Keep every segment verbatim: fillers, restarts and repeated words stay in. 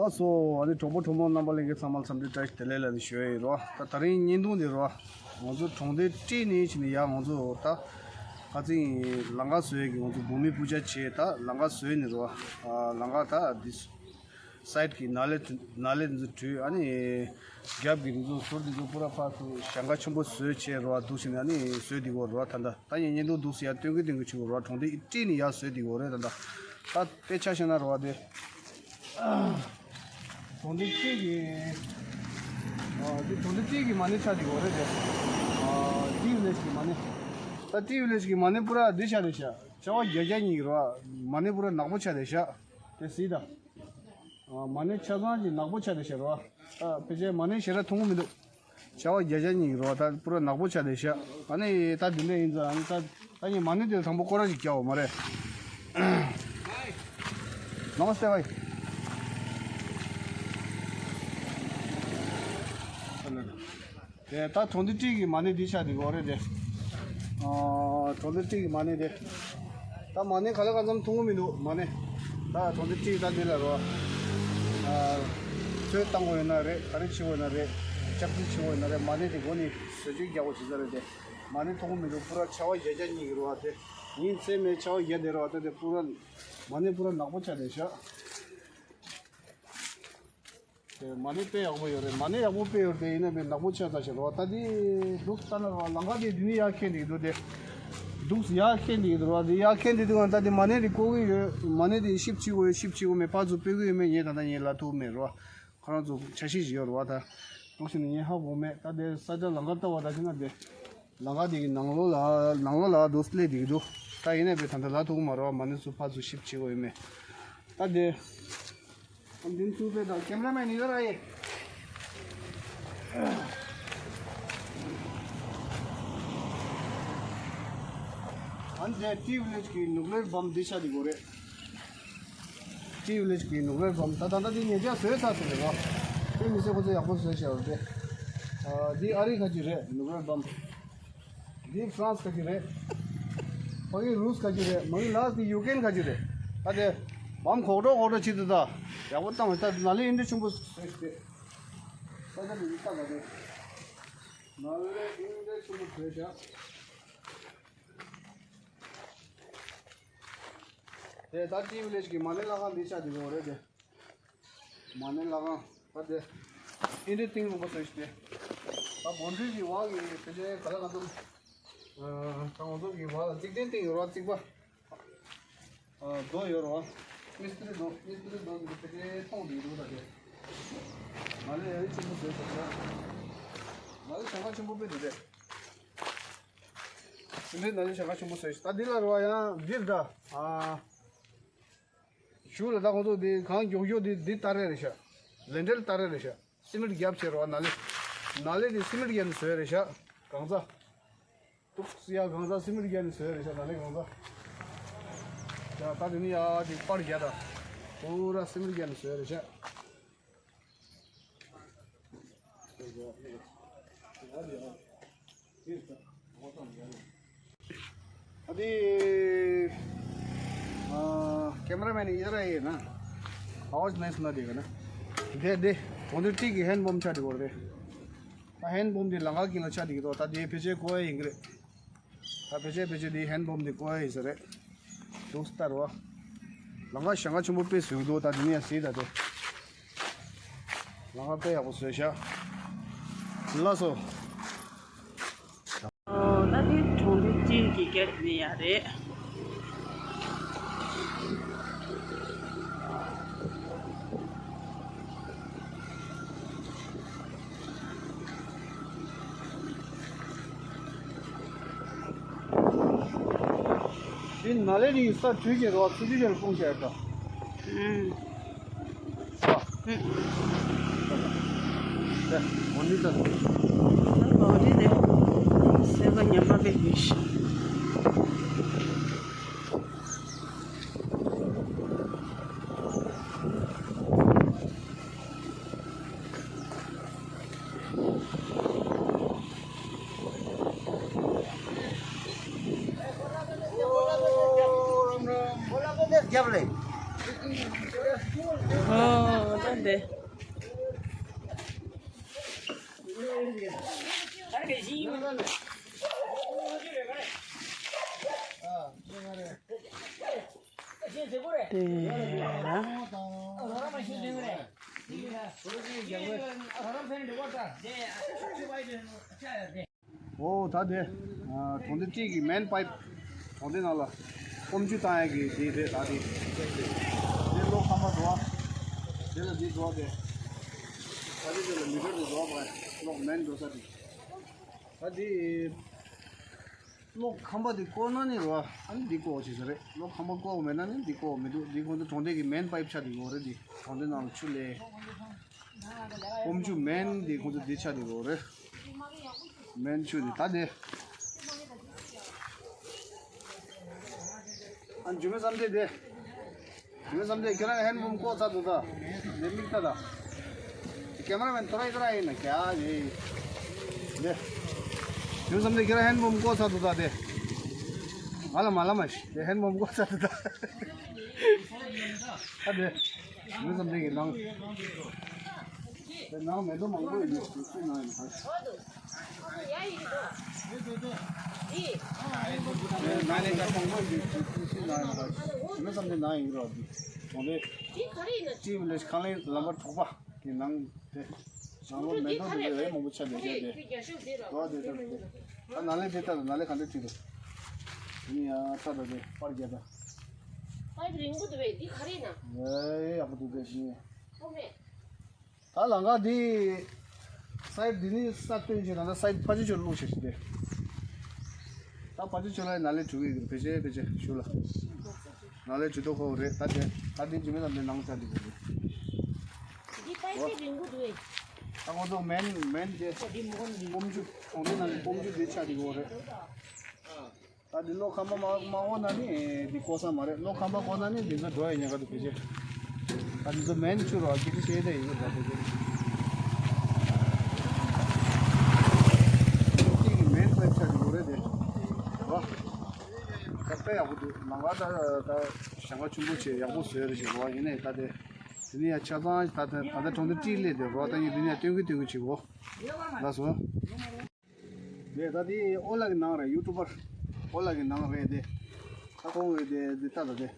ལགས་སོ། ཨ་ནི་གྲོགས་པོ་གྲོགས་མོ་རྣམ་པ་ལྷན་རྒྱས་ཚང་མ་ལ་འཚམས་འདྲི་བཀྲ་ཤིས་བདེ་ལེགས་ལབ་ནས་ཞུ་ཡ་ཡིན་རོ། ད་དེ་རིང་བརྙན་ཐུང་འདི་རོ། ང་ཚོ་གྲོང་སྡེ་སྤྲེལ་ནས་ཕྱིན་ནས་ཡར་ང་ཚོ་ད་ཁ་ཚིག་ལམ་ཁ་བཟོ་ཡས་ཀྱི་ང་ཚོ་བོད་མི་སྤུན་ཆ་བྱས་ད་ལམ་ཁ་བཟོས་ནས་རོ། ཨ་ལམ་ཁ་ད་འདི་སའིཌ་ཀྱི་ནགས་ལས་ནགས་ལས་འདི་ཚོ་བྲུས། ཨ་ནི་རྒྱབ་ཀྱི་འདི་ཚོ་ཟུར་འདི་ཚོ་པུ་ར་ཕར་ཚུར་ཞེང་ཁ་ཆེན་པོ་བཟོས་བྱས་རོ། འདུག་ཕྱིན་ནས་ཨ་ནི་བཟོས་འདི་གོ་རོ། ད་ད་ད་ངས་བརྙན་ཐུང་འདུག་སེ་ཡར་སྟོན་གི་སྟོན་གི་བྱེད་གོ་རོ། གྲོང་སྡེ་སྤྲེལ་ནས་ཡར་བཟོས་འདི་གོ་རེད། ད་ད་ད་དཔེ་ཆ་བཞག་ན་རོ་དེ། གྲོང་སྡེ་སྤྲེལ་གྱི། ཨ་འདི་གྲོང་སྡེ་སྤྲེལ་གྱི་མ་ཎི་ཆགས་འདི་གོ་རེད་དེ། ཨ་ཏི་ཝི་ལེཇ་གི་མ་ཎི། ད་ཏི་ཝི་ལེཇ་གི་མ་ཎི་པུ་ར་འདི་ཆགས་རེད་ཤག་བྱ་བ་བརྒྱ་བརྒྱ་གཉིས་ཀྱི་རོ། མ་ཎི་པུ་ར་ནག་པོ་ཆགས་རེད་ཤག་དེ་གཟིགས་དང་། ཨ་མ་ཎི་ཆ་ཚང་གི་ནག་པོ་ཆགས་རེད་ཤག་རོ། ཨ་ཕལ་ཆེར་མ་ཎི་ཞེ་དྲག་མཐོང་གི་མི་འདུག་བྱ་བ་བརྒྱ་ཆ་གཉིས་ཀྱི་རོ། ད་པུ་ར་ནག་པོ་ཆགས་བསྡད་ཤག་ཨ་ནི་ད་འདི་འདྲ་ཡིན་ཙང་ཨ་ནི་ད་ད་ངས་མ་ཎི་དེ་དང་པོ་སྐོར་ར་ཞིག་རྒྱག་འོ་མ་རེད། ནམ་སྟེ་བའི། དེ་ད་གྲོང་སྡེ་སྤྲེལ་གྱི་མ་ཎི་འདི་ཆགས་འདི་གོ་རེད་དེ། ཨ་གྲོང་སྡེ་སྤྲེལ་གྱི་མ་ཎི་དེ། ད་མ་ཎི་ག་ལ་གང་འཚམ་མཐོང་གི་མི་འདུག་མ་ཎི། ད་གྲོང་སྡེ་སྤྲེལ་ད་འདི་ལ་རོ། ཨ་ཚོད་བཏང་དགོས་ཡོད་ན་རེད། ག་རེ་བྱེད་དགོས་ཡོད་ན་རེད། ལྕགས་རྩི་བྱེད་དགོས་ཡོད་ན་རེད། མ་ཎི་དེ་སྒོ་ནས་བཟོ་བཅོས་རྒྱག་དགོས་བྱེད་ས་རེད་དེ། མ་ཎི་མཐོང་གི་མི་འདུག་པུ་ར་ཆར་པ་བརྒྱ་ཆ་གཉིས་ཀྱི་རོ་བ་དེ། ཉིན་མཚན་མེད་ཆར་པ་བརྒྱ་དེ་རོ་བ་དེ་དེ་པུ་ར། མ་ཎི་པུ་ར་ནག་པོ་ཆགས་བསྡད་ཤག་དེ་མ་ཎི་དཔེ་ཡག་པོ་ཡོད་རེད། མ་ཎི་ཡག་པོ་དཔེ་ཡོད་རེད་དེ། ཡིན་ན་དཔེ་ནག་པོ་ཆགས་ཚར་ཤག་རོ་བ། ད་དེ་འདུག་ལྟ་ན་རོ་བ། ལམ་ཁ་དེ་འདི་ནས་ཡར་འཁྱེར་འདི་འདུག་དེ། འདུག་ཡར་འཁྱེར་འདི་འདུག་རོ་བ། དེ་ཡར་འཁྱེར་འདི་འདུག་ད་དེ་མ་ཎི་དེ་བརྐོ་གི་ཡོད། མ་ཎི་དེ་ཞིབ་ཕྱི་དགོས་ཡོད། ཞིབ་ཕྱི་དགོས་མེད། ཕར་ཚུར་སྤེལ་གི་ཡོད་མེད་ངས་ད་ལྟ་ངས་ལབ་ཐུབ་མེད་རོ་བ། ཁོ་རང་ཚོ་འཆར་གཞི་ཞིག་ཡོད་རེད་བ། ད་དེ་སོང་ཙང་ངས་ཧ་གོ་མེད། ད་དེ་ས་ཆ་ལམ་ཁ་ལྟ་བ་ད་ཕྱིན་ན་དེ་ལམ་ཁ་དེ་གི་ནང་ལོགས་ལ་ནང་ལོགས་ལ་འདུག་སླེབས་བསྡད་ཀྱི་འདུག་ད་ཡིན་ནའི་དཔེ་ད་ལྟ་ལབ་ཐུབ་ཀྱི་མ་རེད་བ། མ་ཎི་ཚོ་ཕར་ཚུར་ཞིབ་བྱེད་དགོས་ཡོད་མེད། ད་དེ་ཨ་འདི་ཚོ་དཔེ་ད་ཀེམ་ར་མེན་ཡིན་ད་ར་ཡེ། ཨ་འདི་ཏི་ཝི་ལེཇ་གི་ནུག་ལེར་བམ་འདི་ཆགས་བསྡད་ཀྱི་ཡོད་རེད། ཏི་ཝི་ལེཇ་གི་ནུག་ལེར་བམ། ད་ད་ལྟ་འདི་ཉེ་ཆར་བཟོས་ཚར་ཟེར་རེད་བ། དེ་མི་ཚེ་ཁོ་ཚོ་ཡག་པོ་བཟོས་བཞག་རེད་དེ། ཨ་འདི་ཨ་རི་ཁ་ཅིག་རེད་ནུག་ལེར་བམ། འདི་ཧྥ་རན་སི་ཁ་ཅིག་རེད། ཕ་གི་རུས་ཁ་ཅིག་རེད། མ་གི་ལཱས་འདི་ཡུ་ཀེན་ཁ་ཅིག་རེད། ད་དེ་བམ་གོག་འགྲོ་གོག་འགྲོ་བྱེད་དུ་ད་ཡག་པོ་བཏང་བ། ད་ནཱ་ལས་ཨིན་འདྲ་ཆེན་པོ་བཟོས་ཤག་དེ། ས་ཆ་འདི་ཡིན་ད་ག་དེ། ནཱ་ལས་ཨིན་འདྲ་ཆེན་པོ་བཟོས་ཤག་དེ་ད་ཏི་ཝི་ལེཇ་གི་མ་ཎི་ལྷ་ཁང་འདི་ཆགས་འདི་གོ་རེད་དེ། མ་ཎི་ལྷ་ཁང་ད་དེ་ཨིན་འདྲའི་གཏིང་རིང་པོ་བཟོས་ཤག་དེ། ད་བོན་ཁྲི་གི་བར་གྱི་ཕལ་ཆེར་ག་ལ་ག་ཚོད། ད་ང་ཚོ་གི་བར་ལ་རྩིག་གདན་བཏིང་ཡོད་ར། རྩིག་པ་རྡོ་ཡོད་ར། མི་སྟི་རི་རྡོ། མི་སྟི་རི་རྡོ་འདི་ཕལ་ཆེར་མཐོང་བསྡད་འདུག་ད་དེ་མ་ཎི་ཡ་རི་ཆེན་པོ་བཟོས་ཤག་ད། མ་ཎི་ཞེང་ཁ་ཆེན་པོ་དཔེ་འདུག་དེ། ཨིན་འདྲའི་ནང་ལ་ཞེང་ཁ་ཆེན་པོ་བཟོས་ཤག་ད་འདི་ལ་རོ་བ་ཡང་འདིར་ད། ཨ་གཞུག་ལ་ད་ཁོང་ཚོ་འདི་གང་མགྱོགས་མགྱོགས་འདི་འདི་ལྟར་རེད་ཤག་ལེན་ཌེལ་ལྟར་རེད་ཤག་སི་མེན་ཊི་བརྒྱབ་བྱས་རོ་བ། ནཱ་ལས་ནཱ་ལས་འདི་སི་མེན་ཊི་བརྒྱབ་ནས་བཟོས་རེད་ཤག་གང་ཚ། ཏུག་སི་ཡ་གང་ཚ་སི་མེན་ཊི་བརྒྱབ་ནས་བཟོས་རེད་ཤག་ནཱ་ལས་གང་ཚ། ཡ་ད་དེ་ནི་ཡ་འདི་པར་བརྒྱབ་ད། པུ་ར་སི་མེན་ཊི་བརྒྱབ་ནས་བཟོས་རེད་ཤག་ཨ་དེ་ཨ་ཀེམ་ར་མེན་ཡིན་ད་ར་ཡིན་ན། ཨ་ཝ་ཇི་ནའི་སི་ན་དེ་ག་ན། དེ་དེ་གྲོང་སྡེ་སྤྲེལ་གྱི་ཧེན་བོམ་ཆགས་འདི་གོ་རེད། ད་ཧེན་བོམ་དེ་ལམ་ཁ་གྱེན་ལ་ཆགས་འདི་གི་འདུག་ད་དེ་ཕལ་ཆེར་བརྐོ་ཡ་ཡིན་གྱི་རེད། ད་ཕལ་ཆེར་ཕལ་ཆེར་དེ་ཧེན་བོམ་དེ་བརྐོ་ཡ་ཡིན་ས་རེད། འདུག་སེ་ལྟ་རོ། ལམ་ཁ་ཞེང་ཁ་ཆེན་པོ་དཔེ་བཟོས་འདུག་ད་དེ་ནས་ཡ་གཟིགས་ད་དེ། ལམ་ཁ་དཔེ་ཡག་པོ་བཟོས་ཤག་ལགས་སོ། ཨོ་ད་དེ་གྲོང་སྡེ་སྤྲེལ་གྱི་རྒྱབ་ནས་ཡ་རེད། དེ་ནཱ་ལས་ནི་ས་དྲུད་ཀྱི་རོ་ཚུར་དུས་ཆར་སྤུངས་བྱས་ད། ཨུམ། ཨུམ། ད་འོ་ནི་ད། ད་འོ་ནི་དེ། སེ་བ་ཉམས་པ་བས་མི་ཤི། རྒྱབ་ལེ། ཨོ་ད་འདི། དེ་ལ། ཨོ་ད་དེ། ཨ་གྲོང་སྡེ་གཅིག་གི་མེན་པའིབ། གྲོང་སྡེ་ནང་ལ་སྐོམ་ཆུ་བཏང་ཡག་གི་དེ་རེད་ད་དེ། དེ་གློག་ཁང་པ་འགྲོ་བ། དེ་ལ་དེ་འགྲོ་བ་དེ། ད་དེ་དེ་ལ་མི་ཊར་དེ་འགྲོ་བ་པ། གློག་མེན་འགྲོ་ས་དེ། ད་དེ། གློག་ཁང་པ་དེ་བསྐོར་ན་ནི་རོ། ཨ་ནི་འདི་བསྐོར་བྱེད་ས་རེད། གློག་ཁང་པ་བསྐོར་མེད་ན་ནི་འདི་བསྐོར་མི་འདུག་འདི་ཁོང་ཚོ་གྲོང་སྡེ་གི་མེན་པའིབ་ཆགས་འདུག་གོ་རེད། འདི་གྲོང་སྡེ་ནང་ལ་ཆུ་ལས། སྐོམ་ཆུ་མེན་འདི་ཁོང་ཚོ་འདི་ཆགས་འདུག་གོ་རེད། མེན་ཆུ་འདི་ད་དེ། ཨ་འཇུ་མེ་བསམ་སྟེ་དེ། ཡུལ་བསམ་དེ་ཁྱེད་རང་ཧན་བུམ་བཀོག་ཚར་འདུག་ད། དེ་མིག་ལྟ་ད། ཀེ་མ་ར་མེན་ཐོ་ར་ཡིན་ན་ཀྱ་ཡེ། དེ། ཡུལ་བསམ་དེ་ཁྱེད་རང་ཧན་བུམ་བཀོག་ཚར་འདུག་ད་དེ། ང་ལ་མ་ལ་མ་ཤི། དེ་ཧན་བུམ་བཀོག་ཚར་འདུག་ད། ཨ་དེ། ཡུལ་བསམ་དེ་གི་ནང་། དེ་ནང་མེ་ཏོག་མང་པོ་ཡོད་དུས་ཚོད་ནང་ཡིན་ཧ། ནང་ནས་ཀ་མང་པོ་ཡོད་དུས་ཚོད་ནང་ཡིན་ཧ། ཡུལ་བསམ་དེ་ནང་ཡིན་རོགས་དུས། གྲོང་སྡེ། ཅིའི་ལས་ཁང་ལས་ལམ་བར་ཐོག་པ་གི་ནང་དེ། ནང་ལོ་མེ་ཏོག་དེ་ལས་མང་པོ་ཆགས་བསྡད་ཡོད་དེ། རོགས་དེ་ལྟར་དེ། ད་ནང་ལས་དེ་ལྟར་ནང་ལས་ག་འདྲ་བྲིས་འདུག་དེ་ནི་ཡང་ཁྲ་དང་དེ་པར་རྒྱག་ད། པར་རིང་པོ་འདུག་པས་འདི་ག་རེ་ཡིན་ན། ཨེ་ཡག་པོ་འདུག་དེ་ནི། ཨོ་མེ། ད་ལམ་ཁ་འདི་སའིཌ་འདི་ནི་ས་སྟོན་བྱས་ན་ད་སའིཌ་ཕ་ཆུ་ཆུ་ལུག་བྱས་ཤིག་དེ། ད་ཕ་ཆུ་ཆུ་ལ་ནང་ལས་འགྲོ་གི་ཡོད་ཕལ་ཆེར་ཕལ་ཆེར་ཞུ་ལ། ནང་ལས་འགྲོ་དོ་ཁོ་རེད་ད་དེ། ད་དེ་འཇུ་མེད་ལ་འདི་ནང་ཚ་འདི་གོ་རེད། འདི་པའི་ཆེ་རིང་པོ་འདུག་ད་ཁོ་ཚོ་མེན་མེན་དེ། འདི་མོ་འདི། སྐོམ་ཆུ་གྲོང་སྡེ་ནང་གི་སྐོམ་ཆུ་འདི་ཆ་འདི་གོ་རེད། ད་འདི་གློག་ཁང་པ་མ་མ་འོང་ན་ནི་འདི་བཀོག་ས་མ་རེད། གློག་ཁང་པ་བཀོག་ན་ནི་འདི་ཚོ་འགྲོ་ཡི་ཉེན་ཁ་འདུག་ཕལ་ཆེར། ད་འདི་ཚོ་མེན་ཆུ་རོ་ཁྱི་ཁྱི་ཤེས་དེ་ཡིན་འགྲོ་ཕལ་ཆེར། ཁྱི་གི་མེན་པའིབ་ཆགས་ཀྱི་ཡོད་རེད་དེ། རོ། ད་དཔེ་ཡག་པོ་འདུག་ནང་ལ་ད་ད་ཞང་ཁ་ཆུང་པོ་བྱས་ཡག་པོ་བཟོས་རེད་ཞེས་རོ། ཡིན་ནའི་ད་དེ་དེ་ནི་ཡང་ཆ་ཚང་ད་ད་ད་ད་གྲོང་སྡེ་གཅིག་སླེབས་དེ་རོ། ད་ཡིན་དེ་ནི་ཡང་སྟོན་གི་སྟོན་གི་བྱེད་གོ། ལགས་སོ། དེ་ད་དེ་ཨོ་ལ་གི་ནང་རེད། ཡུ་ཊུ་བར་ཨོ་ལ་གི་ནང་རེད་དེ། ད་ཁོང་འོས་དེ་དེ་ལྟ་ད་དེ།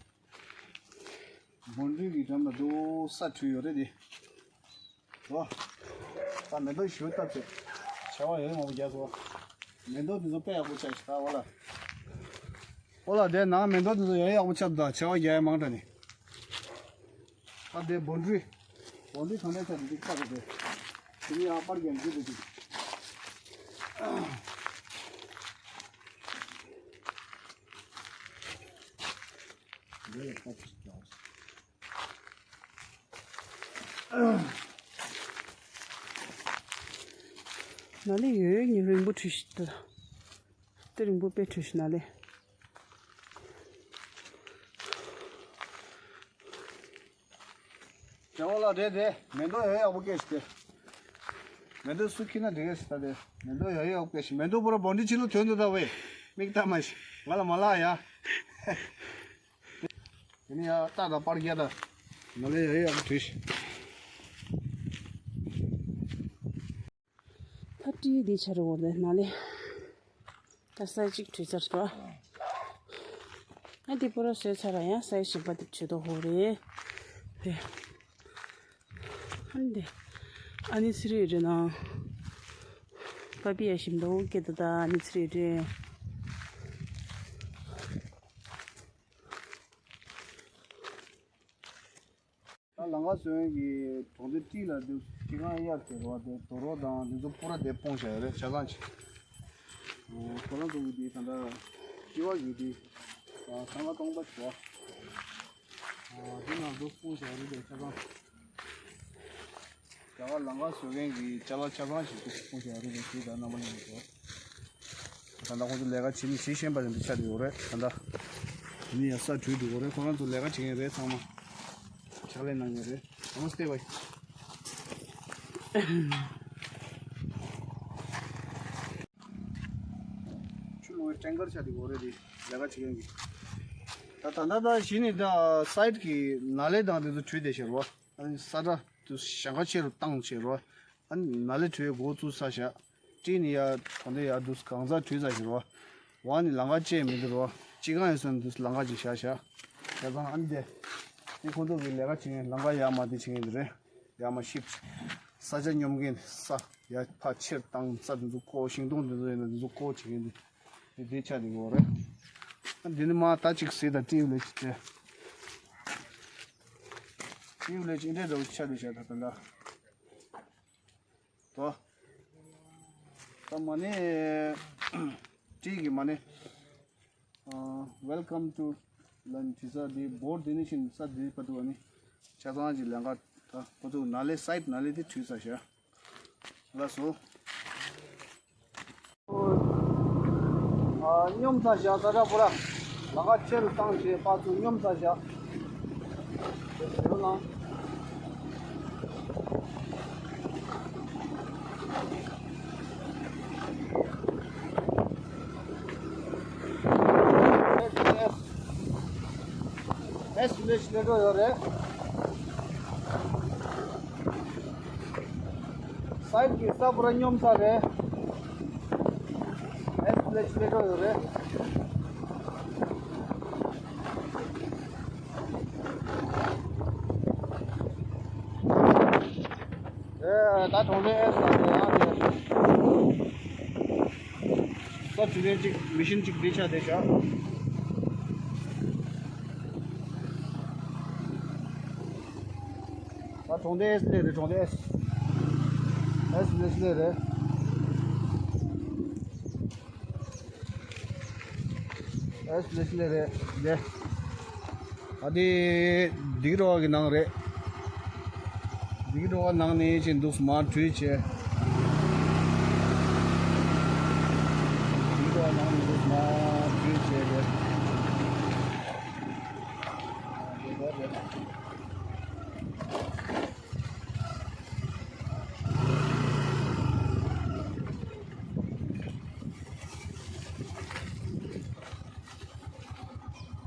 སྦོན་ཌི་གི་འགྲམ་ལ་འདུག་ས་བྲུས་ཡོད་རེད་དེ། ཨོ། ད་མེ་ཏོག་ཞུ་སྟབས་ཆེ། བྱ་བ་ཡོད་མང་པོ་རྒྱག་སོ། མེ་ཏོག་དེ་ཚོ་དཔེ་ཡག་པོ་ཆགས་ཤག་ད་ཨོ་ལ། ཨོ་ལ་དེ་ནང་མེ་ཏོག་དེ་ཚོ་ཡོད་ཡག་པོ་ཆགས་འདུག་ད་བྱ་བ་རྒྱག་ཡ་མང་དྲགས་ནི། ད་དེ་སྦོན་ཌི། སྦོན་ཌི་གང་འདྲ་ཆགས་འདུག་ཁ་རེད་དེ། དེ་ནི་ཡང་པར་རྒྱག་འདི་རེད་དེ། ནཱ་ལས་ཡོད་ཡོད་ཉིན་རིང་པོ་བྲིས་ཤིག་ད། དེ་རིང་པོ་དཔེ་བྲིས་ཤིག་ནཱ་ལས། རྒྱལ་བ་ལགས་རེད་རེད། མེ་ཏོག་ཡག་ཡག་པོ་སྐྱེས་ཤིག་དེ། མེ་ཏོག་སུ་ཁྱེར་ན་འགྲིག་གི་ཞིག་ད་དེ། མེ་ཏོག་ཡག་ཡག་པོ་སྐྱེས་ཤིག་མེ་ཏོག་པུ་ར་སྦོན་ཌི་ཕྱི་ལོ་ཐོན་འདུག་ད་ཝེ། མིག་ལྟ་མ་ཤི། ང་ལ་མ་ལགས་ཡ། དེ་ནི་ཡ་ལྟ་ད་པར་རྒྱག་ད། ནཱ་ལས་ཡག་ཡག་པོ་བྲིས་ཤིག་ད་ཏྲི་འདི་ཆ་རེ་འོར་དེ་ནཱ་ལས། ད་སའི་གཅིག་བྲིས་ཚར་ཏོ། ཨ་འདི་པུ་ར་བཟོས་ཚར་ར་ཡང་སའི་གཞན་པ་འདི་བྱེད་དོ་ཧོ་རེད། རེད། ཨ་འདི། ཨ་ནི་ཚི་རེད་རེད་ན། པ་པི་ཡ་ཞིམ་དོ་སྐད་དོ་ད་ཨ་ནི་ཚི་རེད་རེད། ད་ལང་ཀ་སོན་གྱི་གྲོང་སྡེ་གཅིག་ལ་འདུག་དེ་སྒང་གཡར་ཟེར་བ་དེ་དོ་རོགས་དང་འདི་ཚོ་པུ་ར་དེ་སྤུངས་བཞག་ཡོད་རེད་ཆ་ཚང་ཅིག་ཁོ་རང་ཚོ་གི་དེ་ད་ལྟ་སྤྱི་བ་གི་དེ་ཐང་ལ་སྟོང་པ་བྱས་པ་དེ་ནང་དུ་སྤུངས་བཞག་ཡོད་རེད་ཆ་ཚང་། རྒྱ་གར་ལང་ཀ་བཟོ་མཁན་གྱི་ཅ་ལག་ཆ་ཚང་ཞིག་ཏུ་སྤུངས་བཞག་རེད་ལས་ཞེས་དང་རྣམ་པ་གཉིས་ཀྱིས་ཟེར། ད་ལྟ་ཁོང་ཚོ་ལས་ཀ་བྱེད་མི་བྱེད་ཤེས་པ་དེ་འདྲ་ཆགས་བསྡད་ཡོད་རེད་ད་ལྟ། དེ་ནི་ཡ་ས་བྲུས་འདུག་གོ་རེད། ཁོ་རང་ཚོ་ལས་ཀ་བྱེད་མཁན་རེད་ཚང་མ། ཕྱག་ལས་གནང་མཁན་རེད། ཨ་མ་སྟེ་བའི། ཆུ་ལོང་བའི་ཊེང་ཀར་ཆགས་བསྡད་ཡོད་རེད་དེ་ལས་ཀ་བྱེད་མཁན་གྱི། ད་ད་ད་ད་གཞི་ནས་ད་སའིཌ་ཀྱི་ནཱ་ལེནྡྲ་དང་དེ་ཚོ་བྲུས་བསྡད་ཤག་རོ། ཨ་ནི་ས་ཁྲ་དེ་ཞེང་ཁ་ཆེ་རུ་བཏང་བྱས་རོ། ཨ་ནི་ནཱ་ལེནྡྲ་བྲུས་འགོ་བཙུགས་ཚར་ཤག་སྤྲིན་ནི་ཡ་གྲོང་སྡེ་ཡ་དུས་གང་ཚ་བྲུས་ཚར་ཤག་རོ། འོག་ནས་ལམ་ཁ་བཅད་མི་འདུག་རོ། སྤྱི་ཁང་ཡོད་ས་ནས་དུས་ལམ་ཁ་ཅིག་བཞག་ཤག་བྱས་ཙང་ཨ་ནི་དེ། དེ་ཁོང་ཚོ་གི་ལས་ཀ་བྱེད་མཁན་ལམ་ཁ་ཡར་མར་དེ་བྱེད་མཁན་དེ་རེད། ཡར་མར་ཤིབ། ས་ཆ་སྙོམས་མཁན་ས་ཡར་ཕར་ཆེར་བཏང་ས་དེ་ཚོ་བཀོག་ཤིང་སྡོང་དེ་ཚོ་ཡིན་ན་དེ་ཚོ་བཀོག་བྱེད་མཁན་དེ། དེ་དེ་ཆ་དེ་གོ་རེད། ཨ་འདི་ནི་མ་ད་ཅིག་ཟེར་ད་ཏིའུ་ལེ་ཅིག་བྱས། ཏིའུ་ལེ་ཅིག་འདྲ་འདྲ་བོ་ཆ་དེ་བྱས་ད་ད་ད། དོ། ད་མ་ནི། ཏི་གི་མ་ནི། Welcome to London དེ་ས་དེ་བོར་དེ་ནི་ཤིན་ས་དེ་པ་དུ་ཨ་ནི། ཆ་ཚང་གི་ལན་ཁ་ད་ཁོ་ཚོ་ནཱ་ལེནྡྲ་སའིཌ་ནཱ་ལེནྡྲ་དེ་བྲུས་ས་ཤག་ལགས་སོ། ཨ་སྙོམས་ཚར་བཞག་ས་ཁྲ་པོ་ར། ལམ་ཁ་ཆེ་རུ་བཏང་བྱས་ཕར་ཚུར་སྙོམས་ཚར་བཞག་དེ་ཟེར་ལང་། ཨེས་ལེ་ཤ་ལེ་འགྲོ་ཡོད་རེད། སའིཌ་ཀྱི་ས་པུ་ར་སྙོམས་ས་རེད། ཨེས་ལེ་ཤ་ལེ་འགྲོ་ཡོད་རེད། ཨེ་ད་གྲོང་སྡེ་ཨེས་ལ་ཡང་དེ། ས་བྲུས་མཁན་གཅིག་མི་ཤིན་གཅིག་འདི་ཆགས་བསྡད་ཤག་ད་གྲོང་སྡེ་ཨེས་སླེབས་རེད། གྲོང་སྡེ་ཨེས། ཨེས་སླེབས་སླེབས་རེད། ཨེས་སླེབས་སླེབས་རེད་དེ། ཨ་དེ་སྡིག་རོ་བ་གི་ནང་རེད། སྡིག་རོ་བ་ནང་ནས་ཅིག་འདུག་མར་བྲུས་བྱས། སྡིག་རོ་བ་ནང་ནས་འདུག་མར་བྲུས་བྱས་རེད།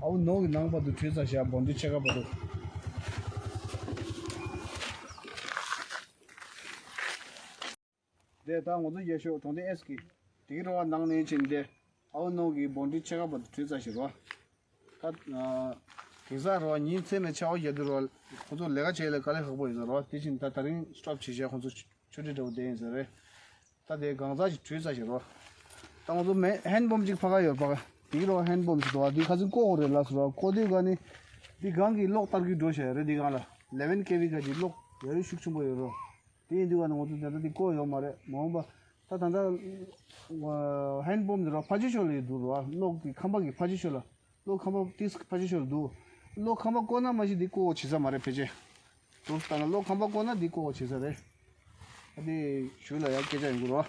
ཨའུ་ནོ་གི་ནང་བར་དུ་བྲུས་ཚར་བཞག་བོན་དུ་ཆེ་ཁ་བར་དུ། དེ་ད་ང་ཚོ་རྒྱལ་ཤོག་གྲོང་སྡེ་ཨེས་ཀྱི་དེ་གི་རོ་བ་ནང་ནས་ཕྱིན་ཏེ། ཨའུ་ནོ་གི་བོན་དུ་ཆེ་ཁ་བར་དུ་བྲུས་ཚར་ཞིག་རོ། ད་དེང་སང་རོ་ཉིན་མཚན་མེད་ཆར་པ་བརྒྱབ་དུས་རོ། ཁོ་ཚོ་ལས་ཀ་བྱེད་ལ་དཀའ་ལས་ཁག་པོ་ཡོད་ས་རོ། དེ་བཞིན་ད་དེ་རིང་སི་ཊོབ་བྱེད་བྱས་ཁོ་ཚོ་ཆུ་ཊི་འདྲ་བོ་བསྡད་ཡིན་ས་རེད། ད་དེ་གང་ཟག་ཅིག་བྲུས་ཚར་ཞིག་རོ། ད་ང་ཚོ་མེ་ཧེན་བོམ་ཅིག་ཕ་ག་ཡོད་པ། དེ་རོ་ཧེན་བོམ་ཞིག་འདུག་བ། དེ་ཁ་སང་བཀོག་དགོས་རེད་ལབ་སོང་རོ། བཀོག་དུས་ག་ནི་དེ་སྒང་གི་གློག་སྟར་གི་འགྲོ་བྱས་རེད། དེ་སྒང་ལ་ལེ་ཝེན་ཀེ་ཝི་ག་ཅིག་གློག་ཡ་རི་ཤུགས་ཆེན་པོ་ཡོད་རོ། དེ་ཡིན་དུས་ག་ནི་ང་ཚོ་ད་ལྟ་དེ་བཀོག་ཡོད་མ་རེད། མ་འོངས་པ་ད་ད་ལྟ་ཧེན་བོམ་དེ་རོ་ཕ་ཆེ་ཤོས་ལ་ཡོད་འདུག་རོ། གློག་གི་ཁང་པ་གི་ཕ་ཆེ་ཤོས་ལ། གློག་ཁང་པ་ཏིས་ཕ་ཆེ་ཤོས་ལ་འདུག་གློག་ཁང་པ་བཀོག་ན་མ་གཞི་འདི་བཀོག་བྱེད་ས་མ་རེད་ཕལ་ཆེར། དུས་ལྟར་ན་གློག་ཁང་པ་བཀོག་ན་འདི་བཀོག་བྱེད་ས་རེད། ཨ་འདི་ཞུ་ལ་ཡ་སྐད་ཆ་ཡིན་དགོས་རོ།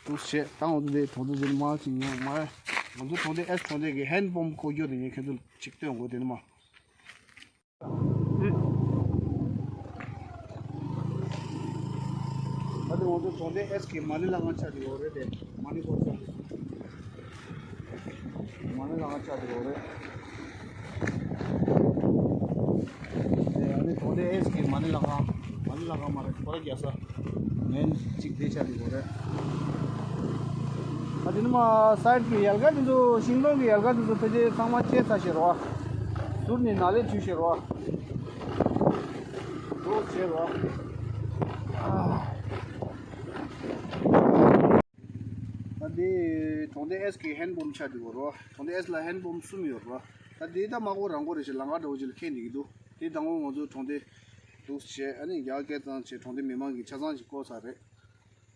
དུས་བྱས་ད་ང་ཚོ་འདི་གྲོང་ཚོ་འདི་མ་ཅིག་ཡོང་མ་རེད། ང་ཚོ་གྲོང་སྡེ་ཨེས་གྲོང་སྡེ་གི་ཧེན་བོམ་བཀོག་རྒྱུ་དེ་ངས་ཁྱེད་ཚོ་ཅིག་སྟོན་དགོས་དེ་ནི་མ། ད་དེ་ང་ཚོ་གྲོང་སྡེ་ཨེས་ཀྱི་མ་ཎི་ལྷ་ཁང་ཆགས་ཀྱི་ཡོད་རེད་དེ། མ་ཎི་སྐོར་ས་མ་ཎི་ལྷ་ཁང་ཆགས་ཀྱི་ཡོད་རེད། ཨ་ནི་གྲོང་སྡེ་ཨེས་ཀྱི་མ་ཎི་ལྷ་ཁང་། མ་ཎི་ལྷ་ཁང་མ་རེད། ཁོ་ར་རྒྱལ་ས་ངན་གཅིག་དེ་ཆགས་ཀྱི་ཡོད་རེད། ད་དེ་ནི་མ་སའིཌ་ཀྱི་ཡལ་ག་དེ་ཚོ་ཤིང་སྡོང་གི་ཡལ་ག་དེ་ཚོ་ཕལ་ཆེར་ཚང་མ་བཅད་ཚར་ཤག་རོ། ཟུར་ནས་ནཱ་ལེནྡྲ་བྲུས་ཤག་རོ། འགྲོ་བྱེད་རོ། ད་འདི་གྲོང་སྡེ་ཨེས་ཀྱི་ཧེན་བོམ་ཆགས་འདུག་རོ། གྲོང་སྡེ་ཨེས་ལ་ཧེན་བོམ་གསུམ་ཡོད་རོ། ད་འདི་ད་མ་གོ་རང་གོ་རེ་ཞིག་ལམ་ཁ་འདྲ་བོ་ཅིག་ལ་ཁེལ་འདུག་གི་འདུག་དེ་དང་པོ་ང་ཚོ་གྲོང་སྡེ་འདུག་བྱས། ཨ་ནི་རྒྱ་སྐད་ཙང་བྱས་གྲོང་སྡེ་མི་མང་གི་ཆ་ཚང་ཞིག་བཀོག་ཚར་རེད།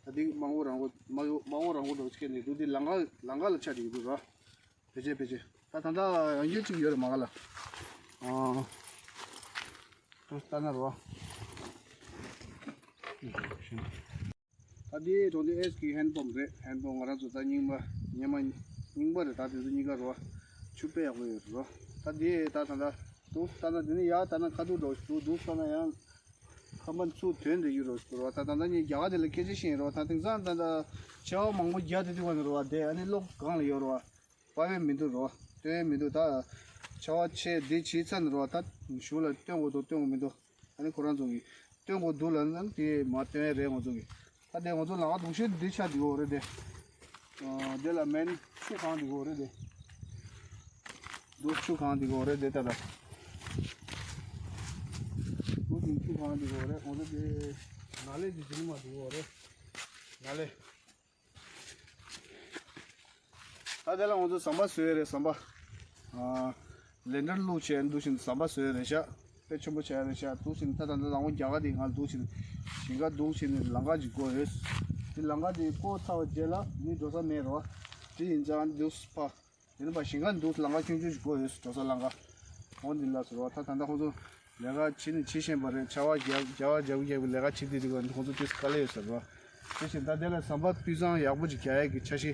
ད་འདི་མ་གོ་རང་གོ་མ་གོ་མ་གོ་རང་གོ་འདྲ་བོ་ཅིག་ཁེལ་འདུག་དེ་ལམ་ཁ་ལམ་ཁ་ལ་ཆགས་འདུག་གི་འདུག་རོ། ཕལ་ཆེར་ཕལ་ཆེར། ད་ད་ལྟ་ཡང་རྒྱུ་གཅིག་ཡོད་རེད་མ་ག་ལ། ཨ། ཏོ་ལྟ་ན་རོ། ད་འདི་གྲོང་སྡེ་ཨེས་ཀྱི་ཧེན་བོམ་རེད། ཧེན་བོམ་ང་རང་ཚོ་ད་རྙིང་པ་སྔོན་མ་རྙིང་པ་རེད། ད་དེ་ཚོ་གཉིས་ཀ་རོ། ཆུ་དཔེ་ཡག་པོ་ཡོད་རོ། ད་འདི་ད་ད་ད་འདུག་ལྟ་ན་དེ་ནི་ཡག་ལྟ་ན་ཁ་ཐུག་འགྲོ་འདུག་འདུག་ལྟ་ན་ཡང་ཁ་པ་ཚུར་དོན་འདྲ་ཡོད་རོ་རོ། ད་ད་ད་ངས་རྒྱ་གར་དེ་ལ་སྐད་ཆ་བཤད་རོ། ད་དེང་སང་ད་ད་ཆར་པ་མང་པོ་བརྒྱབ་དེ་དུས་བ་ནི་རོ། དེ་ཨ་ནི་གློག་སྒང་ལ་ཡོད་རོ། པ་བས་མི་འདུག་རོ། ལྟོས་མི་འདུག་ད་ ཆར་པ་ཆེ་འདི་བྱས་ཚར་ནས་རོ། ད་གཞུག་ལ་སྟོན་དགོས་འདུག་སྟོན་དགོས་མི་འདུག་ཨ་ནི་ཁོ་རང་ཚོ་གིས་སྟོན་དགོས་འདུག་ལབ་ན་དེ་མར་སྟོན་ཡ་རེད་ང་ཚོ་གིས། ད་དེ་ང་ཚོ་ལམ་ཁ་སྡུག་ཤོས་འདི་ཆགས་འདུག་གོ་རེད་དེ། ཨ་དེ་ལ་མེན་ཆུ་གང་འདུག་གོ་རེད་དེ། འདུག་ཆུ་གང་འདུག་གོ་རེད་དེ་ད་ད། འདུག་ཅིང་ཆུ་གང་འདུག་གོ་རེད། ང་ཚོ་དེ་ནགས་ལས་དེ་ཟིན་མ་འདུག་གོ་རེད། ནགས་ལས། ད་དེ་ལ་ང་ཚོ་ཟམ་པ་བཟོས་རེད་ཟམ་པ། ཨ་ལེན་ཌར་བླུགས་བྱས་འདུག་བཞིན་ཟམ་པ་བཟོས་རེད་ཤག་དཔེ་ཆེན་པོ་བྱས་རེད་ཤག་འདུག་བཞིན་ད་ད་ད་ལམ་ཁ་རྒྱ་གར་དེ་ང་འདུག་བཞིན་ཞིང་ཁ་འདུག་བཞིན་ལམ་ཁ་ཅིག་བསྐོར་ཡོད། དེ་ལམ་ཁ་དེ་བསྐོར་ཚར་བ་རྗེས་ལ་མི་འགྲོ་ས་མེད་རོ། དེ་ཡིན་ཙང་འདུག་ཕ། དེ་ནས་ཕ་ཞིང་ཁ་འདུག་ལམ་ཁ་ཆུང་ཆུང་ཞིག་བསྐོར་ཡོད་འགྲོ་ས་ལམ་ཁ། འོ་འདི་ལ་ཟེར་བ་ད་ད་ལྟ་ཁོང་ཚོ་ལས་ཀ་བྱེད་ནས་བྱེད་བཞིན་པ་རེད། ཆར་པ་རྒྱག་རྒྱག་པ་རྒྱག་པའི་རྒྱག་པའི་ལས་ཀ་བྱེད་དུས་དེ་ག་ཁོང་ཚོ་དུས་དཀའ་ལས་ཡོད་ཟེར་བ། དེ་བཞིན་ད་དེ་ལ་ཟམ་པ་སྤུས་གཙང་ཡག་པོ་ཅིག་རྒྱག་ཡག་གི་འཆར་གཞི་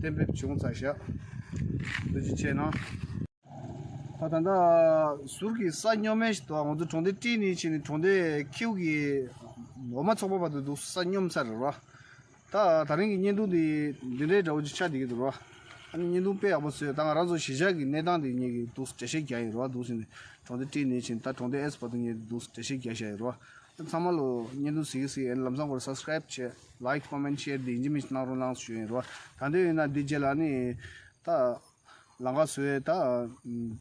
གཏན་འབེབས་བྱུང་ཚར་ཤག་ཐུགས་རྗེ་ཆེ་གནང་། ད་ད་ལྟ་ཟུར་གྱི་ས་སྙོམས་མེད་ཞིག་འདུག་ང་ཚོ་གྲོང་སྡེ་སྤྲིན་ནས་ཕྱིན་ནས་གྲོང་སྡེ་ཁྱེའུ་གི་འོ་མ་ཚོགས་པ་བར་དུ་འདུག་ས་སྙོམས་ཚར་རེད་བ། ད་ད་རིང་གི་བརྙན་ཐུང་འདི་འདི་འདྲའི་འདྲ་བོ་ཅིག་ཆགས་བསྡད་ཀྱི་འདུག་རོ། ཨ་ནི་བརྙན་ཐུང་དཔེ་ཡག་པོ་བཟོས། ད་ང་རང་ཚོ་གཞིས་ཆགས་ཀྱི་གནས་སྟངས་འདི་ངེད་ཀྱིས་འདུག་འགྲེལ་བཤད་རྒྱག་ཡིན་རོ། འདུག་ཟིན་ནས་གྲོང་སྡེ་སྤྲིན་ནས་ཕྱིན་ད་གྲོང་སྡེ་ཨེས་བར་དུ་ངེད་འདུག་འགྲེལ་བཤད་རྒྱག་བཞག་ཡིན་རོ། ཨ་ཚང་མ་ལོ་བརྙན་ཐུང་གཟིགས་གཟིགས་ཨ་ནི་ལམ་སང་ཁོར་སབ་སི་ཀ་རའིབ་བྱས། ལའིག་ཀོ་མེན་ཤེར་འདི་ཡིན་གཅིག་མིན་གཅིག་གནང་རོགས་གནང་ཞུ་ཡིན་རོ། ད་འདོད་ཡོད་ན་འདི་རྗེས་ལ་ཨ་ནི་ད་ལམ་ཁ་བཟོས་ད་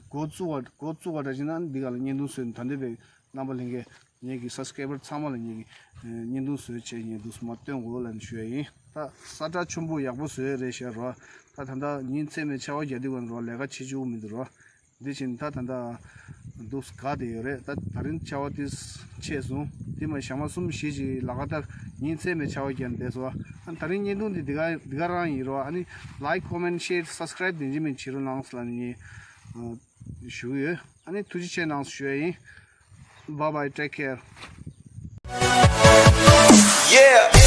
འགོ་བཙུགས་པ་འགོ་བཙུགས་པ་འདྲ་བྱས་ན་འདི་ག་ལ་བརྙན་ཐུང་བཟོས་ནས་ད་འདོད་པའི་རྣམ་པ་ལྷན་རྒྱས་ངེད་ཀྱི་སབ་སི་ཀ་རའི་བར་ཚང་མ་ལ་ངེད་ཀྱི་བརྙན་ཐུང་བཟོས་བྱས་ངེད་འདུག་མ་སྟོན་དགོས་ལབ་ནས་ཞུ་ཡ་ཡིན། ད་ས་ཁྲ་ཆེན་པོ་ཡག་པོ་བཟོས་རེད་ཤག་རོ། ད་ད་ལྟ་ཉིན་མཚན་མེད་ཆར་པ་རྒྱག་དུས་ག་རོ་ལས་ཀ་བྱེད་བཅུག་མི་འདུག་རོ། འདི་བཞིན་ད་ད་ལྟ་འདུག་དགའ་བསྡད་ཡོད་རེད། ད་ད་རིང་ཆར་པ་དེ་ཆད་སོང་དེ་མ་ཞག་མ་གསུམ་བཞི་ཅིག་ལ་ཀ་ཏར་ཉིན་མཚན་མེད་ཆར་པ་རྒྱག་བསྡད་སོང་། ཨ་ད་རིང་བརྙན་ཐུང་འདི་འདི་ག་འདི་ག་རང་ཡིན་རོ། ཨ་ནི་ལའིག་ཀོ་མེན་ཤེར་སབ་སི་ཀ་རའིབ་དེ་ཡིན་གཅིག་མིན་གཅིག་བྱེད་རོགས་གནང་ལབ་ནས་ངས་ཞུ་གི་ཡོད། ཨ་ནི་ཐུགས་རྗེ་ཆེ་གནང་ཞུ་ཡ་ཡིན། Bye bye, take care. Yeah.